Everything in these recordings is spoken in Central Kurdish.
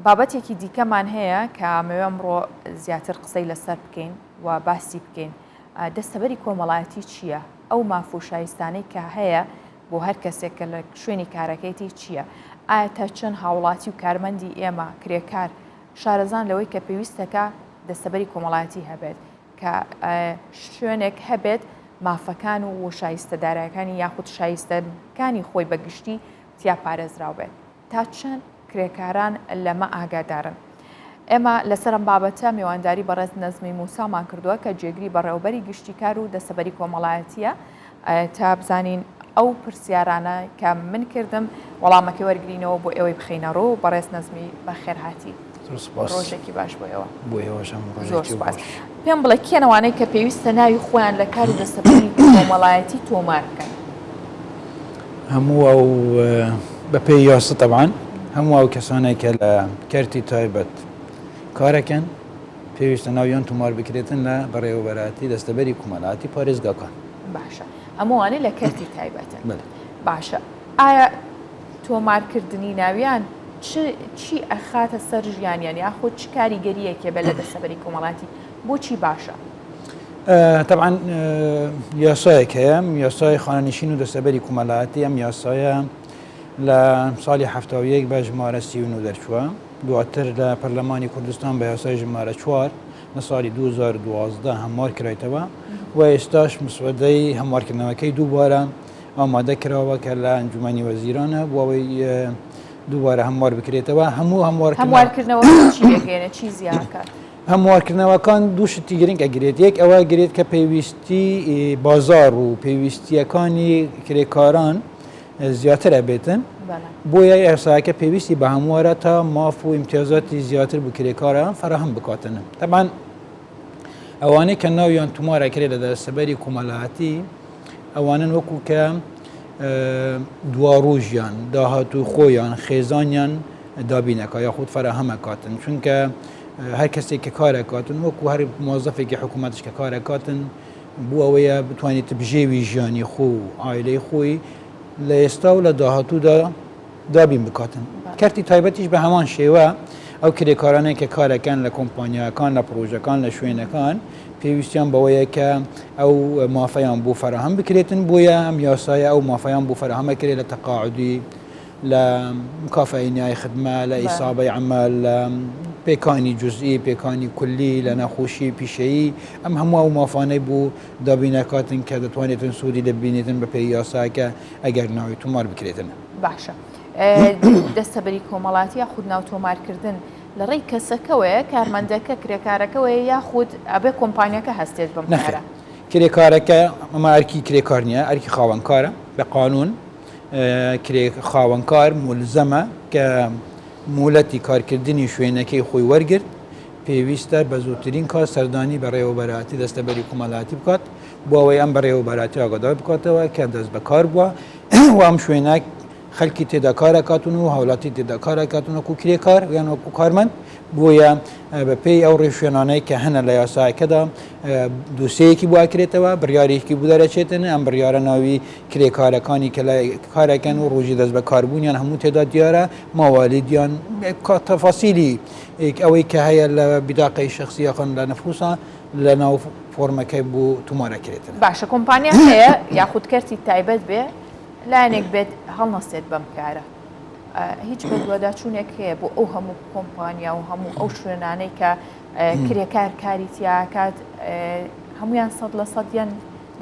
بابەتێکی دیکەمان هەیە کە ئەمەوێ ئەمڕۆ زیاتر قسەی لەسەر بکەین و باسی بکەین. دەستەبەری کۆمەڵایەتی چییە؟ ئەو ماف و شایستانەی کە هەیە بۆ هەر کەسێک کە لە شوێنی کارەکەیتی چییە؟ ئایا تا چەند هاوڵاتی و کارمەندی ئێمە کرێکار شارەزان لەوەی کە پێویستەکە دەستەبەری کۆمەڵایەتی هەبێت کە شوێنێک هەبێت مافەکان و شایستە دارایەکانی یاخود شایستەکانی خۆی بە گشتی تیا پارێزراو بێت؟ تا چەند کرێکاران لەمە ئاگادارن؟ ئێمە لەسەر ئەم بابەتە میوانداری بەڕێز نەزمی موسامان کردووە کە جێگری بەڕێوەبەری گشتی کار و دەستەبەری کۆمەڵایەتیە تا بزانین ئەو پرسیارانە کە من کردم وەڵامەکەی وەرگرینەوە بۆ ئێوەی بخەینە ڕوو. بەڕێز نەزمی بەخێرهاتی. ڕۆژێکی باش بۆ ئێوە. بۆ ئێوەش هەم زۆر سپاس. پێم بڵێ کێن ئەوانەی کە پێویستە ناوی خۆیان لە کار و دەستەبەری کۆمەڵایەتی تۆمار بکەن؟ هەموو ئەو بەپێی یاسا تەبعەن هەموو ئەو کەسانەی کە لە کەرتی تایبەت کارەکەن پێویستە ناویان تۆمار بکرێتن لە بەڕێوەبەرایەتی دەستەبەری کۆمەڵایەتی پارێزگاکان. باشە هەمووانەی لە کەرتی تایبەتن. باشە ئایا تۆمارکردنی ناویان چ چی ئەخاتە سەر ژیانیان یاخود چ کاریگەریەکێ بە لە دەستەبەری کۆمەڵاتی بۆچی باشە؟ تەبعەن یاسایەک هەیە یاسای خانەنشین و دەستەبەری کۆمەڵایەتی ئەم یاسایە لە ساڵی 1970 بە ژمارە 39 دەرچووە دواتر لە پەرلەمانی کوردستان بە یاسای ژمارە 4 لە ساڵی 2012 هەموار کرایتەوە و ئێستاش مسودەی هەموارکردنەوەکەی دووبارە ئامادە کراوە کە لە ئەنجومەنی وەزیرانە بۆ ئەوەی دووبارە هەموار بکرێتەوە هەموو هەموارکردنەوە چی دەگەێنێ چی زیاکات؟ هەموارکردنەوەکان دوو شتی گرنگ ئەگرێت، یەک ئەوە ئەگرێت کە پێویستی بازاڕ و پێویستیەکانی کرێکاران زیاتر ئەبێتن، بۆیە یاساکە پێویستی بە هەموارە تا ماف و ئیمتیازاتی زیاتر بۆ کرێکاران فەراهەم بکاتن. تەبعەن ئەوانەی کە ناویان تومار ئەکرێت لە دەستەبەری کۆمەڵایەتی ئەوانن وەکو کە دواڕۆژیان، داهاتووی خۆیان، خێزانیان دابین ئەکا یاخود فەراهەم ئەکاتن، چونکە هەر کەسێک کە کارەکاتن وەکو هەر مۆزەفێکی حکوومەتش کە کارەکاتن بۆ ئەوەیە بتوانێت بژێوی ژیانی خۆ و ئایلەی خۆی لە ئێستا و لە داهاتوودا دابین بکاتن. کەرتی تایبەتیش بە هەمان شێوە ئەو کرێکارانەی کە کارەکەن لە کۆمپانیاکان لە پڕۆژەکان لە شوێنەکان پێویستیان بەوەیە کە ئەو مافەیان بۆ فەراهەم بکرێتن بۆیە ئەم یاسایە ئەو مافەیان بۆ فەراهەمەکرێت لە تەقاعدی لە مکافەی نهای خدمە، لە ئیسابەی عەمەل، لە پێکانی جوزئی، پێکانی کولی، لە نەخۆشی پیشەیی، ئەم هەموو ئەو مافانەی بۆ دابین ئەکاتن کە دەتوانێتن سوودی لێ ببینێتن بە پێی یاساکە ئەگەر ناوی تۆمار بکرێتن. باشە دەستەبەری کۆمەڵاتی یاخود ناو تۆمارکردن لە ڕێی کەسەکەوەیە کارمەندەکە کرێکارەکەوەیە یاخود ئەبێ کۆمپانیاکە هەستێت بەم کارە؟ کرێکارەکە ئەمە ئەرکی کرێکار نییە ئەرکی خاوەنکارە بە قانون کرێ خاوەنکار مولزەمە کە مولەتی کارکردنی شوێنەکەی خۆی وەرگرت، پێویستە بە زووترین کات سەردانی بەڕێوەبەرایەتی دەستەبەری کۆمەڵایەتی بکات بۆ ئەوەی ئەم بەڕێوەبەرایەتی ئاگادار بکاتەوە کە دەست بەکار بووە و ئەم شوێنە خەلکی تێدا کارەکاتون و هاولاتی تێدا کارەکاتون وەکو کرێکار یان وەکو کارمەند بۆیە بەپێی ئەو ڕێوشوێنانەی کە هەنە لە یاساکەدا دوسەیەکی بۆ ئەکرێتەوە بڕیارێکی بۆ دەرەچێتن ئەم بڕیارە ناوی کرێکارەکانی کە لە کارەکەن و ڕۆژی دەست بەکاربوونیان هەموو تێدا دیارە ماوالیدیان تەفاسیلی ئەوەی کە هەیە لە بیداقەی شخصی یاخۆن لە نەفوسا لە ناو فۆرمەکەی بۆ تومارەکرێتن. باشە کۆمپانیا هەیە یاخود کەرتی تایبەت بێ لایەنێک بێت هەڵنەستێت بەم کارە هیچ بەدواداچوونێک هەیە بۆ ئەو هەموو کۆمپانیا و هەموو ئەو شوێنانەی کە کرێکار کاری تیاکات هەمویان سەد لە سەدیان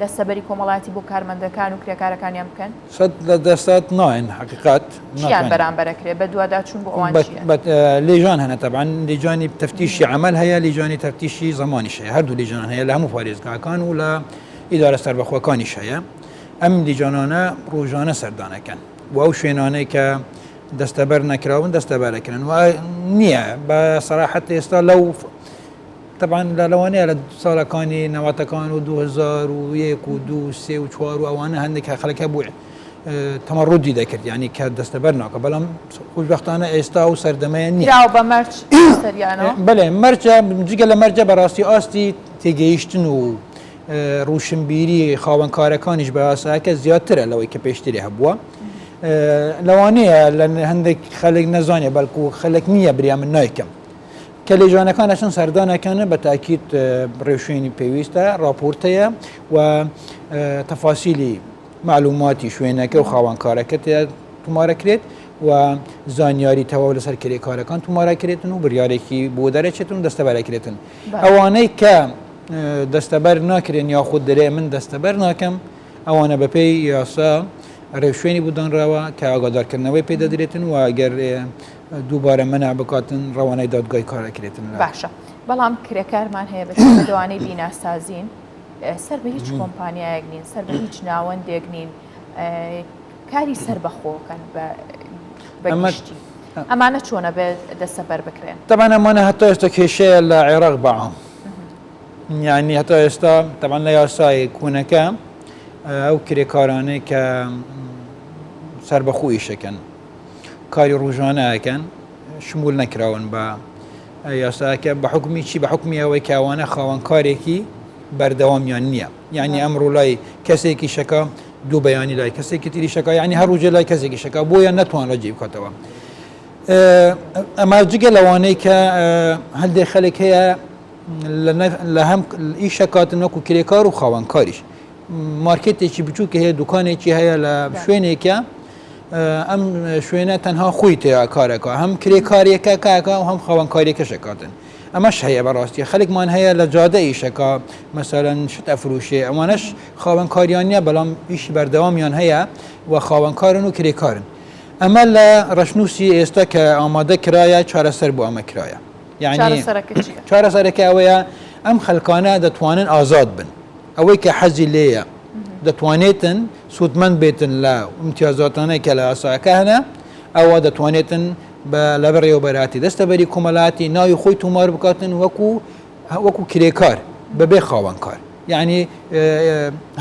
دەستەبەری کۆمەڵایەتی بۆ کارمەندەکان و کرێکارەکانیان بکەن؟ سەد لە دەسەد ناین حقیقت چیان بەرامبەرەکرێ بەدواداچوون بۆ ئەوان چییە؟ لێژان هەنە تەبعەن لێژانی تەفتیشی عەمەل هەیە لێژانی تەفتیشی زەمانیش هەیە هەردوو لێژان هەیە لە هەموو پارێزگاکان و لە ئیدارە سەربەخۆکانیش هەیە ئەم لیجانانە ڕۆژانە سەردانەکەن و ئەو شوێنانەی کە دەستەبەر نەکراون دەستەبەرەکرن و نییە بە سەراحەت ئێستا لەو طبعا لە لەوانەیە لە ساڵەکانی نەوەتەکان و 2001 و 2 سێ و چوار و ئەوانە هەندێک خەڵک هەبوو تەمەڕودی دەکرد ینی کە دەستەبەر ناکە بەڵام خۆشببختانە ئێستا و سەردەمەیە نییە بە مەرج سەریانەوە بەێ مەرجە جگە لە مەرجە بەڕاستی ئاستی تێگەیشتن و ڕوشنبیری خاوەنکارەکانیش بە یاساکە زیاترە لەوەی کە پێشتری هەبووە. لەوانەیە لە هەندێک خەلک نەزانێ بەڵکو خەلک نییە بریا من نایکەم کە لێژانەکان ئەچن سەردانەکەن بە تاکیت ڕێوشوێنی پێویستە ڕاپۆرتەیە و تەفاسیلی معلوماتی شوێنەکە و خاوەنکارەکە تێدا تومارەکرێت و زانیاری تەواو لەسەر کرێکارەکان تومارەکرێتن و بریارێکی بۆ دەرەچێتن و دەستەبەرەکرێتن ئەوانەی کە دەستەبەر ناکرێن یاخود دەرێ من دەستەبەر ناکەم ئەوانە بەپێی یاسا ڕێوشوێنی بۆ دانراوە کە ئاگادارکردنەوەی پێ دەدرێتن و ئەگەر دووبارە مەنع بکاتن ڕەوانەی دادگای کار ئەکرێتن. باشە بەڵام کرێکارمان هەیە بە تایبەت ئەوانەی بیناسازین سەر بە هیچ کۆمپانیایەک نین سەر بە هیچ ناوەندێک نین کاری سەر بەخۆکەن بە گشتی ئەمانە چۆنە بێت دەسەبەر بکرێن؟ تەبعەن ئەمانە هەتا ئێستا کێشەیە لە عێراق بەعام یعنی هەتا ئێستا تەبعەن لە یاسای کۆنەکە ئەو کرێکارانەی کە سەربەخۆ ئیشەکەن کاری ڕۆژانە ئەکەن شمول نەکراون بە یاساکە بە حکومی چی بە حکومی ئەوەی کە ئەوانە خاوەن کارێکی بەردەوامیان نییە یعنی ئەمڕۆ لای کەسێکی شەکە دوو بەیانی لای کەسێکی تری شەکە یعنی هەر ڕۆژێ لای کەسێکی شەکە بۆیە نەتوانرا جێ بکاتەوە ئەمە جگە لەوانەی کە هەندێک خەلک هەیە لە هەم ئیشەکاتن وەکو کرێکار و خاوەنکاریش مارکێتێکی بچووک هەیە دوکانێکی هەیە لە شوێنێکە ئەم شوێنە تەنها خۆی تێیا کارەکە هەم کرێکاریەکە کاکە و هەم خاوەنکاریەکەشەکاتن ئەمەش هەیە بەڕاستی خەلکمان هەیە لە جادە ئیشەکە مەسەرەن شت ئەفروشێ ئەوانەش خاوەنکاریان نیە بەڵام ئیشی بەردەوامیان هەیە و خاوەنکارن و کرێکارن ئەمە لە ڕەشنووسی ئێستا کە ئامادە کرایە چارەسەر بۆ ئەمە کرایە یعنی چارەسەرەکە ئەوەیە ئەم خەلکانە دەتوانن ئازاد بن ئەوەی کە حەزی لێیە دەتوانێتن سوودمەند بێتن لە ئیمتیازاتانەی کە لە یاساکە هەنە ئەوە دەتوانێتن بە لە بەڕێوەبەراتی دەستەبەری کۆمەلاتی ناوی خۆی تۆمار بکاتن وەکو وەکو کرێکار بەبێ خاوەنکار یعنی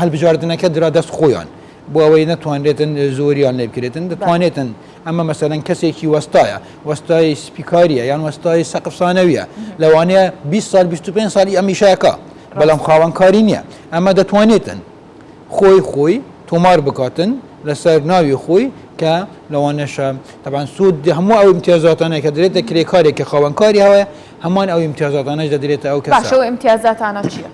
هەلبژاردنەکە درا دەست خۆیان بۆ ئەوەی نەتوانرێتن زۆریان لێ بکرێتن دەتوانێتن ئەمە مەسەلەن کەسێکی وەستایە وەستای سپیکاریە یان وەستای سەقفسانەویە لەوانەیە 20 سال 25 ساڵی ئەمیشەکە بەڵام خاوەنکاری نییە ئەمە دەتوانێتن خۆی خۆی تۆمار بکاتن لەسەر ناوی خۆی کە لەوانەشە تەبان سوود هەموو ئەو امتیازاتانە کە درێتە کرێکارێک کە خاوەنکاری هەیە هەمان ئەو امتیازاتانەش دەدرێتە ئەو کەسە باشە ئەو امتیازاتانە چییە؟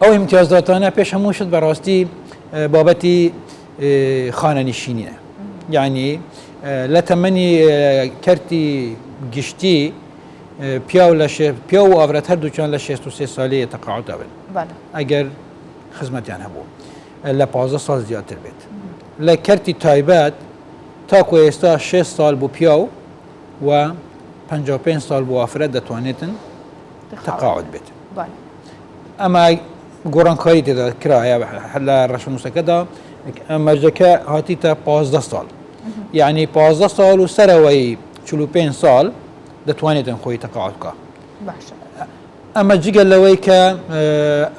ئەو ئیمتیازاتانە پێش هەموو شت بەڕاستی بابەتی خانەنشینیە یعنی لە تەمەنی کەرتی گشتی پیاو لە پیاو و ئاورەت هەردووچیان لە 63 ساڵی تەقاعوت بن ئەگەر خزمەتیان هەبوو لە 15 ساڵ زیاتر بێت لە کەرتی تایبەت تاکو ئێستا 6 ساڵ بۆ پیاو و 55 ساڵ بۆ ئافرەت دەتوانێتن تەقاعد بێت ئەمە گۆڕانکاری تێدا کرایە لە ڕەشنووسەکەدا مەرجەکە هاتیتە 15 ساڵ یعنی 15 ساڵ و سەرەوەی 45 ساڵ دەتوانێتن خۆی تەقاعد بکە ئەمە جگە لەوەی کە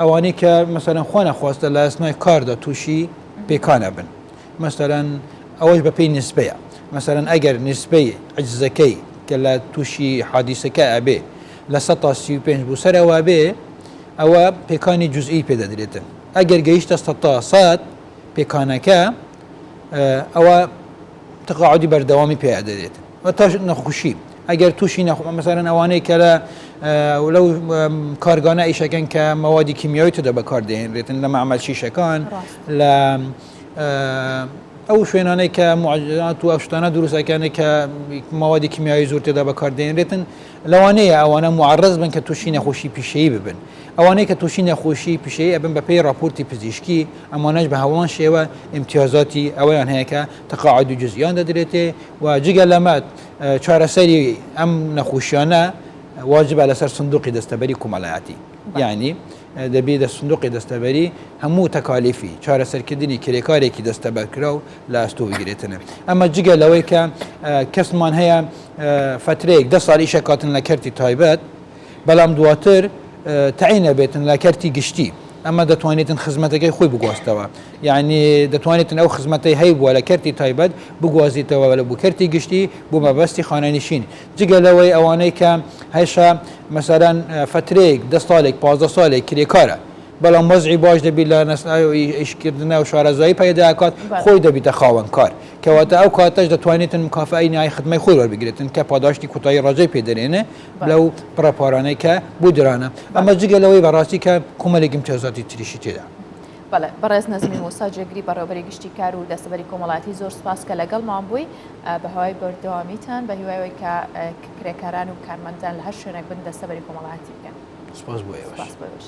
ئەوانەی کە مەسەرەن خۆ نەخواستە لە ئەسنای کاردا تووشی پێکانە بن مەسەلەن ئەوەش بەپێی نیسبەیە مەسەلەن ئەگەر نیسبەی عجزەکەی کە لە تووشی حادیسەکە ئەبێ 35% بۆ سەرەوە بێ ئەوە پێکانی جزئی پێ دەدرێتن ئەگەر گەیشتە 100% پێکانەکە ئەوە تقاعدی بەردەوامی پێ ئەدرێت و تاش نەخۆشی ئەگەر تووشی نەخۆ مەسەلەن ئەوانەی کە لە لەو کارگانە ئیشەکەن کە مەوادی کیمیاوی تێدا بەکاردێنرێتن لە مەعمەل شیشەکان لە ئەو شوێنانەی کە معجنات و ئەو شتانە دروست ئەکەن کە مەوادی کیمیاوی زۆر تێدا بەکاردێنرێتن لەوانەیە ئەوانە معرض بن کە تووشی نەخۆشی پیشەیی ببن ئەوانەی کە تووشی نەخۆشی پیشەیی ئەبن بە پێی راپۆرتی پزیشکی ئەمانەش بە هەمان شێوە ئیمتیازاتی ئەوەیان هەیە کە تەقاعد و جزئیان دەدرێتێ و جگە لەمە چارەسەری ئەم نەخۆشیانە واجبە لەسەر سندوقی دەستەبەری کۆمەڵایەتی یعنی دەبێ دە سندوقی دەستەبەری هەموو تەکالیفی چارەسەرکردنی کرێکارێکی دەستەبەرکراو لە ئەستۆ بگرێتنە. ئەمە جگە لەوەی کە کەسمان هەیە فەترەیەک دە ساڵ ئیشە کاتن لە کەرتی تایبەت بەڵام دواتر تەعینە بێتن لە کەرتی گشتی ئەمە دەتوانێتن خزمەتەکەی خۆی بگواستەوە یعنی دەتوانێتن ئەو خزمەتەی هەیبووە لە کەرتی تایبەت بگوازیتەوە لە بۆ کەرتی گشتی بۆ مەبەستی خانەنشین جگە لەوەی ئەوانەی کە هەشە مەسەلەن فەترەیەک دە ساڵێک 15 ساڵێک کرێکارە بەڵام وەزعی باش دەبی لە ئیشکردنە و شارەزایی پەیدا ئەکات خۆی دەبیتە خاوەن کار کەواتە ئەو کاتەش دەتوانێتن مکافەی نای خدمەی خۆی وەربگرێتن کە پاداشتی کوتایی ڕەجەی پێ دەرێنێ لەو بڕە پارانەی کە بۆ درانە ئەمە جگە لەوەی بەڕاستی کە کۆمەلێک امتیازاتی تریشی تێدا. بەڵێ بەڕێز نەزمی موسا جێگری بەڕێوەبەری گشتی کار و دەستەبەری کۆمەڵایەتی زۆر سپاس کە لەگەڵمان بووی بە هەوای بەردەوامیتان بە هیوای ئەوەی کە کرێکاران و کارمەندان لە هەر شوێنێک بن دەستەبەری کۆمەڵایەتی بکەن. سپاس بۆ ئێوەش.